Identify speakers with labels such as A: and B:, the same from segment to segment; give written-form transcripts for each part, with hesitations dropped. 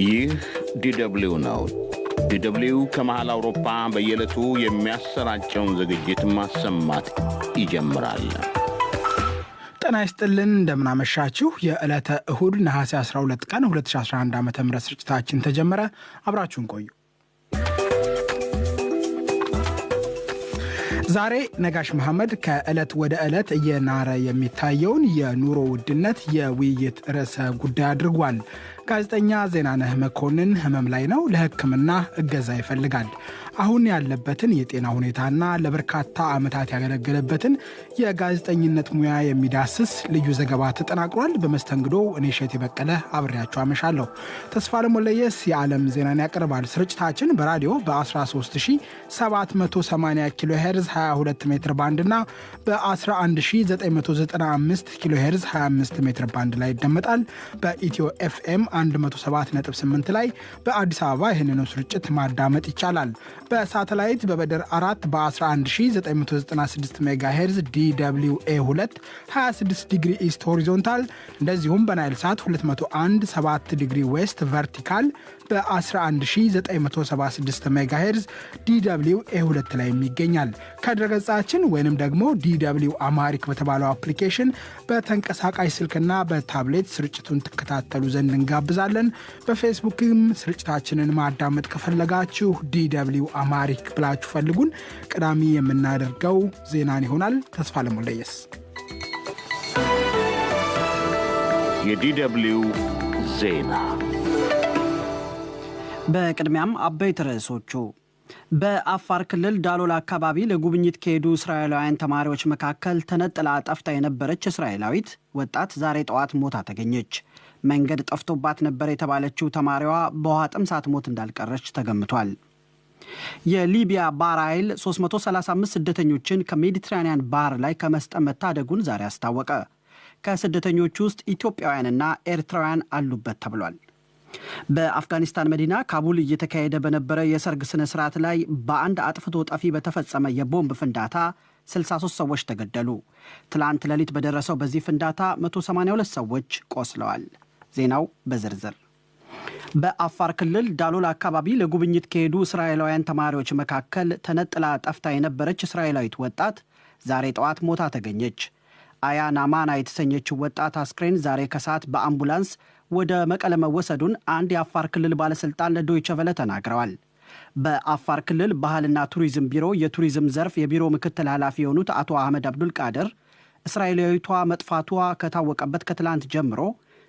A: ይህ ዲደብሊው ነው። ዲደብሊው ከመሃል አውሮፓ በየዕለቱ የሚያሰራጨውን ዝግጅት ማሰማት ይጀምራል።
B: ጤና ይስጥልን፣ እንደምናመሻችሁ። የዕለተ እሁድ ነሐሴ 12 ቀን 2011 ዓ ም ስርጭታችን ተጀመረ። አብራችሁን ቆዩ። ዛሬ ነጋሽ መሐመድ ከዕለት ወደ ዕለት እየናረ የሚታየውን የኑሮ ውድነት የውይይት ርዕሰ ጉዳይ አድርጓል። ጋዜጠኛ ዜናነህ መኮንን ህመም ላይ ነው። ለሕክምና እገዛ ይፈልጋል። አሁን ያለበትን የጤና ሁኔታና ለበርካታ ዓመታት ያገለገለበትን የጋዜጠኝነት ሙያ የሚዳስስ ልዩ ዘገባ ተጠናቅሯል። በመስተንግዶ እኔ እሸቴ በቀለ አብሬያችሁ አመሻለሁ። ተስፋለም ወልደየስ የዓለም ዜናን ያቀርባል። ስርጭታችን በራዲዮ በ13780 ኪሎ ሄርዝ 22 ሜትር ባንድ እና በ11995 ኪሎ ሄርዝ 25 ሜትር ባንድ ላይ ይደመጣል። በኢትዮ ኤፍኤም 107.8 ላይ በአዲስ አበባ ይህንኑ ስርጭት ማዳመጥ ይቻላል። በሳተላይት በበደር 4 በ11996 ሜጋ ሄርዝ DW A 2 26 degree east horizontal እንደዚሁም በናይል ሳት 201 7 degree west vertical በ11976 ሜጋ ሄርዝ DW A 2 ላይ ይገኛል። ከድረገጻችን ወይንም ደግሞ DW Amharic በተባለው አፕሊኬሽን በተንቀሳቃሽ ስልክና በታብሌት ስርጭቱን ትከታተሉ ዘንድ እንጋብዛለን። በፌስቡክም ስርጭታችንን ማዳመጥ ከፈለጋችሁ DW Amharic ብላችሁ ፈልጉን። ቀዳሚ የምናደርገው ዜናን ይሆናል። ተስፋለም ወልደየስ።
A: የዲደብሊው ዜና።
C: በቅድሚያም አበይት ርዕሶቹ። በአፋር ክልል ዳሎል አካባቢ ለጉብኝት ከሄዱ እስራኤላውያን ተማሪዎች መካከል ተነጥላ ጠፍታ የነበረች እስራኤላዊት ወጣት ዛሬ ጠዋት ሞታ ተገኘች። መንገድ ጠፍቶባት ነበር የተባለችው ተማሪዋ በውሃ ጥም ሳትሞት እንዳልቀረች ተገምቷል። የሊቢያ ባህር ኃይል 335 ስደተኞችን ከሜዲትራኒያን ባህር ላይ ከመስጠም መታደጉን ዛሬ አስታወቀ። ከስደተኞቹ ውስጥ ኢትዮጵያውያንና ኤርትራውያን አሉበት ተብሏል። በአፍጋኒስታን መዲና ካቡል እየተካሄደ በነበረ የሰርግ ስነ ስርዓት ላይ በአንድ አጥፍቶ ጠፊ በተፈጸመ የቦምብ ፍንዳታ 63 ሰዎች ተገደሉ። ትላንት ሌሊት በደረሰው በዚህ ፍንዳታ 182 ሰዎች ቆስለዋል። ዜናው በዝርዝር። በአፋር ክልል ዳሎል አካባቢ ለጉብኝት ከሄዱ እስራኤላውያን ተማሪዎች መካከል ተነጥላ ጠፍታ የነበረች እስራኤላዊት ወጣት ዛሬ ጠዋት ሞታ ተገኘች። አያ ናማና የተሰኘችው ወጣት አስክሬን ዛሬ ከሰዓት በአምቡላንስ ወደ መቀለ መወሰዱን አንድ የአፋር ክልል ባለሥልጣን ለዶይቸ ቨለ ተናግረዋል። በአፋር ክልል ባህልና ቱሪዝም ቢሮ የቱሪዝም ዘርፍ የቢሮ ምክትል ኃላፊ የሆኑት አቶ አህመድ አብዱል ቃድር እስራኤላዊቷ መጥፋቷ ከታወቀበት ከትላንት ጀምሮ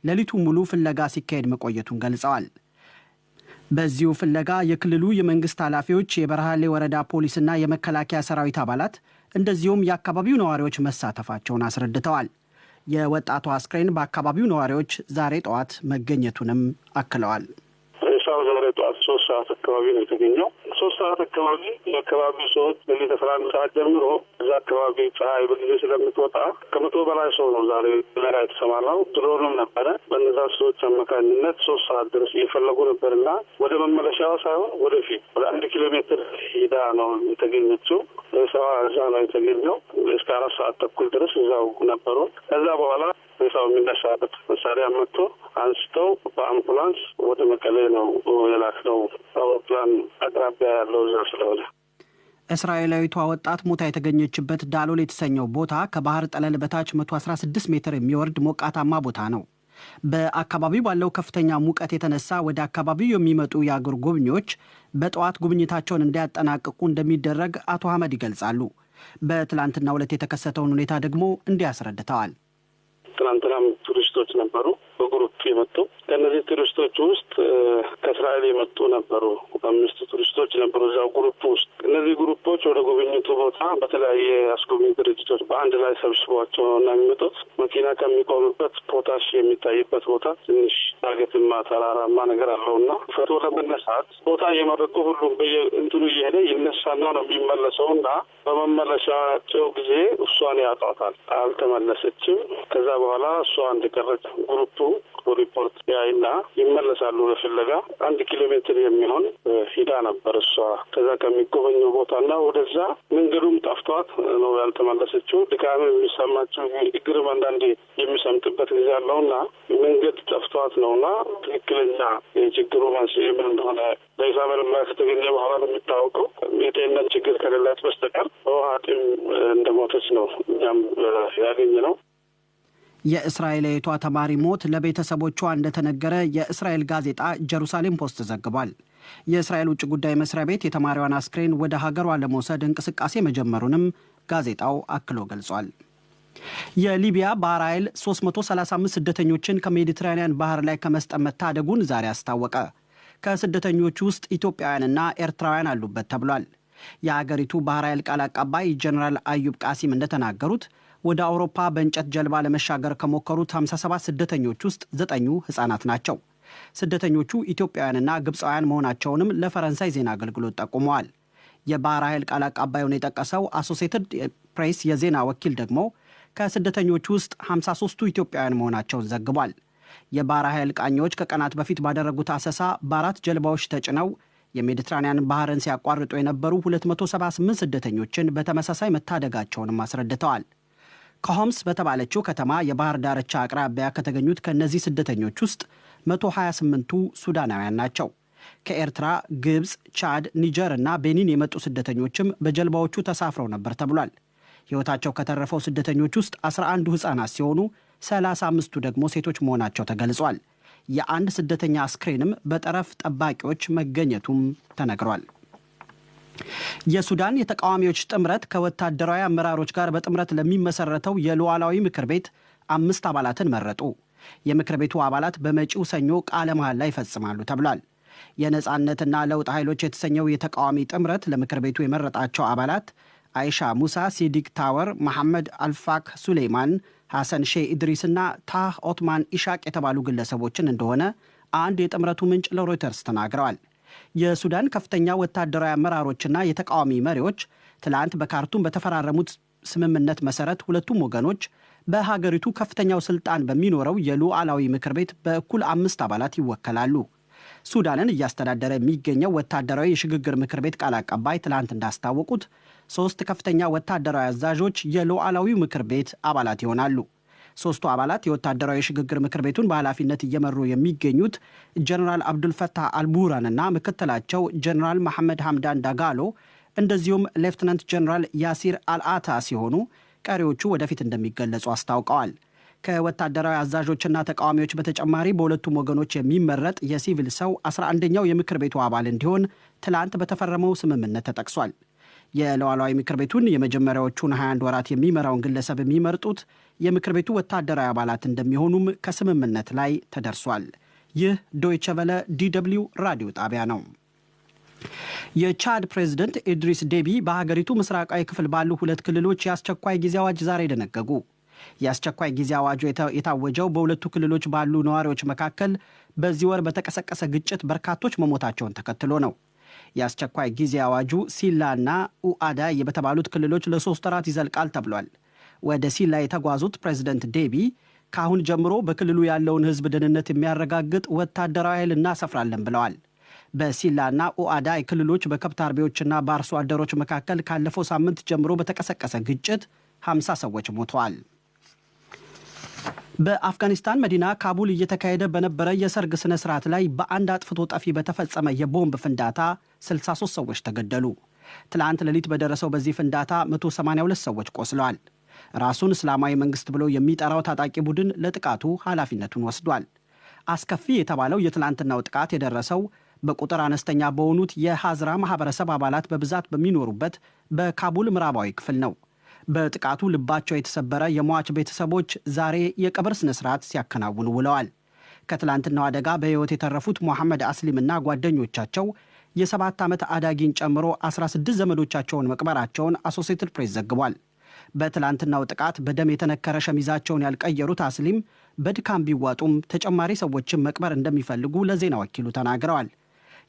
C: ሌሊቱ ሙሉ ፍለጋ ሲካሄድ መቆየቱን ገልጸዋል። በዚሁ ፍለጋ የክልሉ የመንግስት ኃላፊዎች፣ የበረሃሌ ወረዳ ፖሊስና የመከላከያ ሰራዊት አባላት እንደዚሁም የአካባቢው ነዋሪዎች መሳተፋቸውን አስረድተዋል። የወጣቷ አስክሬን በአካባቢው ነዋሪዎች ዛሬ ጠዋት መገኘቱንም አክለዋል።
D: ሬሳው ዛሬ ጠዋት 3 ሰዓት አካባቢ ነው የተገኘው። 3 ሰዓት አካባቢ የአካባቢው ሰዎች ሌሊት 11 ሰዓት ጀምሮ እዛ አካባቢ ፀሐይ በጊዜ ስለምትወጣ ከ100 በላይ ሰው ነው ዛሬ ላይ የተሰማራው። ድሮንም ነበረ። በነዛ ሰዎች አማካኝነት 3 ሰዓት ድረስ እየፈለጉ ነበርና ወደ መመለሻዋ ሳይሆን ወደፊት ወደ 1 ኪሎ ሜትር ሂዳ ነው የተገኘችው። ሬሳዋ እዛ ነው የተገኘው። እስከ 4 ሰዓት ተኩል ድረስ እዛው ነበሩ። ከዛ በኋላ ሬሳው የሚነሳበት መሳሪያ መጥቶ አንስተው በአምቡላንስ ወደ መቀሌ ነው የላክነው። አውሮፕላን አቅራቢያ ያለው እዛ ስለሆነ።
C: እስራኤላዊቷ ወጣት ሞታ የተገኘችበት ዳሎል የተሰኘው ቦታ ከባህር ጠለል በታች 116 ሜትር የሚወርድ ሞቃታማ ቦታ ነው። በአካባቢው ባለው ከፍተኛ ሙቀት የተነሳ ወደ አካባቢው የሚመጡ የአገር ጎብኚዎች በጠዋት ጉብኝታቸውን እንዲያጠናቅቁ እንደሚደረግ አቶ አህመድ ይገልጻሉ። በትላንትናው ዕለት የተከሰተውን ሁኔታ ደግሞ እንዲህ አስረድተዋል።
D: ትናንትናም ቱሪስቶች ነበሩ በ group የመጡ። ከእነዚህ ቱሪስቶች ውስጥ ከእስራኤል የመጡ ነበሩ። አምስት ቱሪስቶች ነበሩ እዛው group ውስጥ። እነዚህ group ኦች ወደ ጉብኝቱ ቦታ በተለያየ አስጎብኝ ድርጅቶች በአንድ ላይ ሰብስቧቸው ነው እና የሚመጡት። መኪና ከሚቆምበት ፖታሽ የሚታይበት ቦታ ትንሽ ዳገትማ ተራራማ ነገር አለው እና ፎቶ ለመነሳት ቦታ እየመረጡ ሁሉም በየእንትኑ እየሄደ ይነሳና ነው የሚመለሰው እና በመመለሻቸው ጊዜ እሷን ያጧታል። አልተመለሰችም። ከዛ በኋላ እሷ እንደቀረች group ኡ ሪፖርት ያይና ይመለሳሉ ለፍለጋ። 1 ኪሎ ሜትር የሚሆን ሂዳ ነበር እሷ ከዛ ከሚጎበኘው ቦታና ወደዛ መንገዱም ጠፍቷት ነው ያልተመለሰችው። ድካም የሚሰማቸው፣ እግርም አንዳንዴ የሚሰምጥበት ጊዜ አለውና መንገድ ጠፍቷት ነውና ትክክለኛ የችግሩ መንስኤ ምን እንደሆነ ሬሳ ምርመራ ከተገኘ በኋላ ነው የሚታወቀው። የጤንነት ችግር ከሌላት በስተቀር በውሃ ጥም እንደሞተች ነው እኛም ያገኘነው።
C: የእስራኤላዊቷ ተማሪ ሞት ለቤተሰቦቿ እንደተነገረ የእስራኤል ጋዜጣ ጀሩሳሌም ፖስት ዘግቧል። የእስራኤል ውጭ ጉዳይ መስሪያ ቤት የተማሪዋን አስክሬን ወደ ሀገሯ ለመውሰድ እንቅስቃሴ መጀመሩንም ጋዜጣው አክሎ ገልጿል። የሊቢያ ባህር ኃይል 335 ስደተኞችን ከሜዲትራኒያን ባህር ላይ ከመስጠም መታደጉን ዛሬ አስታወቀ። ከስደተኞቹ ውስጥ ኢትዮጵያውያንና ኤርትራውያን አሉበት ተብሏል። የአገሪቱ ባህር ኃይል ቃል አቀባይ ጀኔራል አዩብ ቃሲም እንደተናገሩት ወደ አውሮፓ በእንጨት ጀልባ ለመሻገር ከሞከሩት 57 ስደተኞች ውስጥ ዘጠኙ ሕፃናት ናቸው። ስደተኞቹ ኢትዮጵያውያንና ግብፃውያን መሆናቸውንም ለፈረንሳይ ዜና አገልግሎት ጠቁመዋል። የባህር ኃይል ቃል አቀባዩን የጠቀሰው አሶሲየትድ ፕሬስ የዜና ወኪል ደግሞ ከስደተኞቹ ውስጥ 53ቱ ኢትዮጵያውያን መሆናቸውን ዘግቧል። የባህር ኃይል ቃኚዎች ከቀናት በፊት ባደረጉት አሰሳ በአራት ጀልባዎች ተጭነው የሜዲትራንያን ባህርን ሲያቋርጡ የነበሩ 278 ስደተኞችን በተመሳሳይ መታደጋቸውንም አስረድተዋል። ከሆምስ በተባለችው ከተማ የባህር ዳርቻ አቅራቢያ ከተገኙት ከእነዚህ ስደተኞች ውስጥ 128ቱ ሱዳናውያን ናቸው። ከኤርትራ፣ ግብፅ፣ ቻድ፣ ኒጀር እና ቤኒን የመጡ ስደተኞችም በጀልባዎቹ ተሳፍረው ነበር ተብሏል። ሕይወታቸው ከተረፈው ስደተኞች ውስጥ 11ዱ ሕፃናት ሲሆኑ 35ቱ ደግሞ ሴቶች መሆናቸው ተገልጿል። የአንድ ስደተኛ አስክሬንም በጠረፍ ጠባቂዎች መገኘቱም ተነግሯል። የሱዳን የተቃዋሚዎች ጥምረት ከወታደራዊ አመራሮች ጋር በጥምረት ለሚመሰረተው የሉዓላዊ ምክር ቤት አምስት አባላትን መረጡ። የምክር ቤቱ አባላት በመጪው ሰኞ ቃለ መሐላ ይፈጽማሉ ተብሏል። የነጻነትና ለውጥ ኃይሎች የተሰኘው የተቃዋሚ ጥምረት ለምክር ቤቱ የመረጣቸው አባላት አይሻ ሙሳ፣ ሲዲቅ ታወር፣ መሐመድ አልፋክ ሱሌይማን፣ ሐሰን ሼህ ኢድሪስና ታህ ኦትማን ኢሻቅ የተባሉ ግለሰቦችን እንደሆነ አንድ የጥምረቱ ምንጭ ለሮይተርስ ተናግረዋል። የሱዳን ከፍተኛ ወታደራዊ አመራሮችና የተቃዋሚ መሪዎች ትላንት በካርቱም በተፈራረሙት ስምምነት መሰረት ሁለቱም ወገኖች በሀገሪቱ ከፍተኛው ስልጣን በሚኖረው የሉዓላዊ ምክር ቤት በእኩል አምስት አባላት ይወከላሉ። ሱዳንን እያስተዳደረ የሚገኘው ወታደራዊ የሽግግር ምክር ቤት ቃል አቀባይ ትላንት እንዳስታወቁት ሶስት ከፍተኛ ወታደራዊ አዛዦች የሉዓላዊው ምክር ቤት አባላት ይሆናሉ። ሶስቱ አባላት የወታደራዊ የሽግግር ምክር ቤቱን በኃላፊነት እየመሩ የሚገኙት ጀኔራል አብዱልፈታህ አልቡራን እና ምክትላቸው ጀኔራል መሐመድ ሐምዳን ዳጋሎ እንደዚሁም ሌፍትናንት ጀኔራል ያሲር አልአታ ሲሆኑ ቀሪዎቹ ወደፊት እንደሚገለጹ አስታውቀዋል። ከወታደራዊ አዛዦችና ተቃዋሚዎች በተጨማሪ በሁለቱም ወገኖች የሚመረጥ የሲቪል ሰው 11ኛው የምክር ቤቱ አባል እንዲሆን ትላንት በተፈረመው ስምምነት ተጠቅሷል። የሉዓላዊ ምክር ቤቱን የመጀመሪያዎቹን 21 ወራት የሚመራውን ግለሰብ የሚመርጡት የምክር ቤቱ ወታደራዊ አባላት እንደሚሆኑም ከስምምነት ላይ ተደርሷል። ይህ ዶይቸ ቨለ DW ራዲዮ ጣቢያ ነው። የቻድ ፕሬዝደንት ኢድሪስ ዴቢ በሀገሪቱ ምስራቃዊ ክፍል ባሉ ሁለት ክልሎች የአስቸኳይ ጊዜ አዋጅ ዛሬ ደነገጉ። የአስቸኳይ ጊዜ አዋጁ የታወጀው በሁለቱ ክልሎች ባሉ ነዋሪዎች መካከል በዚህ ወር በተቀሰቀሰ ግጭት በርካቶች መሞታቸውን ተከትሎ ነው። የአስቸኳይ ጊዜ አዋጁ ሲላና ኡአዳይ በተባሉት ክልሎች ለ3 ወራት ይዘልቃል ተብሏል። ወደ ሲላ የተጓዙት ፕሬዝደንት ዴቢ ከአሁን ጀምሮ በክልሉ ያለውን ሕዝብ ደህንነት የሚያረጋግጥ ወታደራዊ ኃይል እናሰፍራለን ብለዋል። በሲላና ኡአዳይ ክልሎች በከብት አርቢዎችና በአርሶ አደሮች መካከል ካለፈው ሳምንት ጀምሮ በተቀሰቀሰ ግጭት 50 ሰዎች ሞተዋል። በአፍጋኒስታን መዲና ካቡል እየተካሄደ በነበረ የሰርግ ስነ ስርዓት ላይ በአንድ አጥፍቶ ጠፊ በተፈጸመ የቦምብ ፍንዳታ 63 ሰዎች ተገደሉ። ትላንት ሌሊት በደረሰው በዚህ ፍንዳታ 182 ሰዎች ቆስለዋል። ራሱን እስላማዊ መንግስት ብሎ የሚጠራው ታጣቂ ቡድን ለጥቃቱ ኃላፊነቱን ወስዷል። አስከፊ የተባለው የትላንትናው ጥቃት የደረሰው በቁጥር አነስተኛ በሆኑት የሐዝራ ማህበረሰብ አባላት በብዛት በሚኖሩበት በካቡል ምዕራባዊ ክፍል ነው። በጥቃቱ ልባቸው የተሰበረ የሟች ቤተሰቦች ዛሬ የቀብር ስነ ስርዓት ሲያከናውኑ ውለዋል። ከትላንትናው አደጋ በሕይወት የተረፉት ሞሐመድ አስሊምና ጓደኞቻቸው የ7 ዓመት አዳጊን ጨምሮ 16 ዘመዶቻቸውን መቅበራቸውን አሶሲየትድ ፕሬስ ዘግቧል። በትላንትናው ጥቃት በደም የተነከረ ሸሚዛቸውን ያልቀየሩት አስሊም በድካም ቢዋጡም ተጨማሪ ሰዎችን መቅበር እንደሚፈልጉ ለዜና ወኪሉ ተናግረዋል።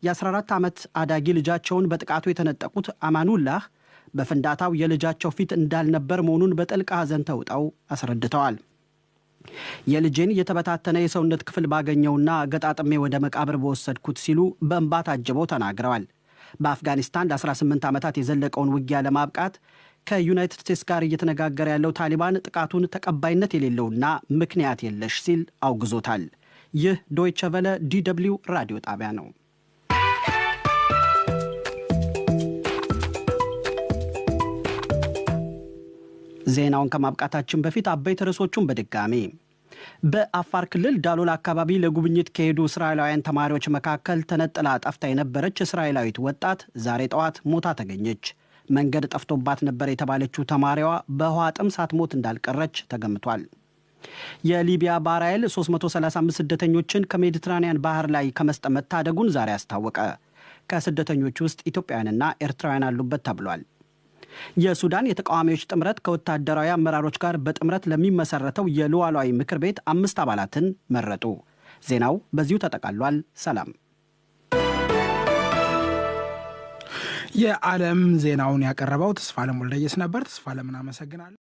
C: የ14 ዓመት አዳጊ ልጃቸውን በጥቃቱ የተነጠቁት አማኑላህ በፍንዳታው የልጃቸው ፊት እንዳልነበር መሆኑን በጥልቅ ሐዘን ተውጠው አስረድተዋል። የልጄን የተበታተነ የሰውነት ክፍል ባገኘውና ገጣጥሜ ወደ መቃብር በወሰድኩት ሲሉ በእንባ ታጅበው ተናግረዋል። በአፍጋኒስታን ለ18 ዓመታት የዘለቀውን ውጊያ ለማብቃት ከዩናይትድ ስቴትስ ጋር እየተነጋገረ ያለው ታሊባን ጥቃቱን ተቀባይነት የሌለውና ምክንያት የለሽ ሲል አውግዞታል። ይህ ዶይቸ ቨለ DW ራዲዮ ጣቢያ ነው። ዜናውን ከማብቃታችን በፊት አበይት ርዕሶቹን በድጋሚ። በአፋር ክልል ዳሎል አካባቢ ለጉብኝት ከሄዱ እስራኤላውያን ተማሪዎች መካከል ተነጥላ ጠፍታ የነበረች እስራኤላዊት ወጣት ዛሬ ጠዋት ሞታ ተገኘች። መንገድ ጠፍቶባት ነበር የተባለችው ተማሪዋ በውሃ ጥም ሳትሞት እንዳልቀረች ተገምቷል። የሊቢያ ባህር ኃይል 335 ስደተኞችን ከሜዲትራኒያን ባህር ላይ ከመስጠም መታደጉን ዛሬ አስታወቀ። ከስደተኞቹ ውስጥ ኢትዮጵያውያንና ኤርትራውያን አሉበት ተብሏል። የሱዳን የተቃዋሚዎች ጥምረት ከወታደራዊ አመራሮች ጋር በጥምረት ለሚመሰረተው የሉዓላዊ ምክር ቤት 5 አባላትን መረጡ። ዜናው በዚሁ ተጠቃሏል። ሰላም።
B: የዓለም ዜናውን ያቀረበው ተስፋለም ወልደየስ ነበር። ተስፋለምን አመሰግናለሁ።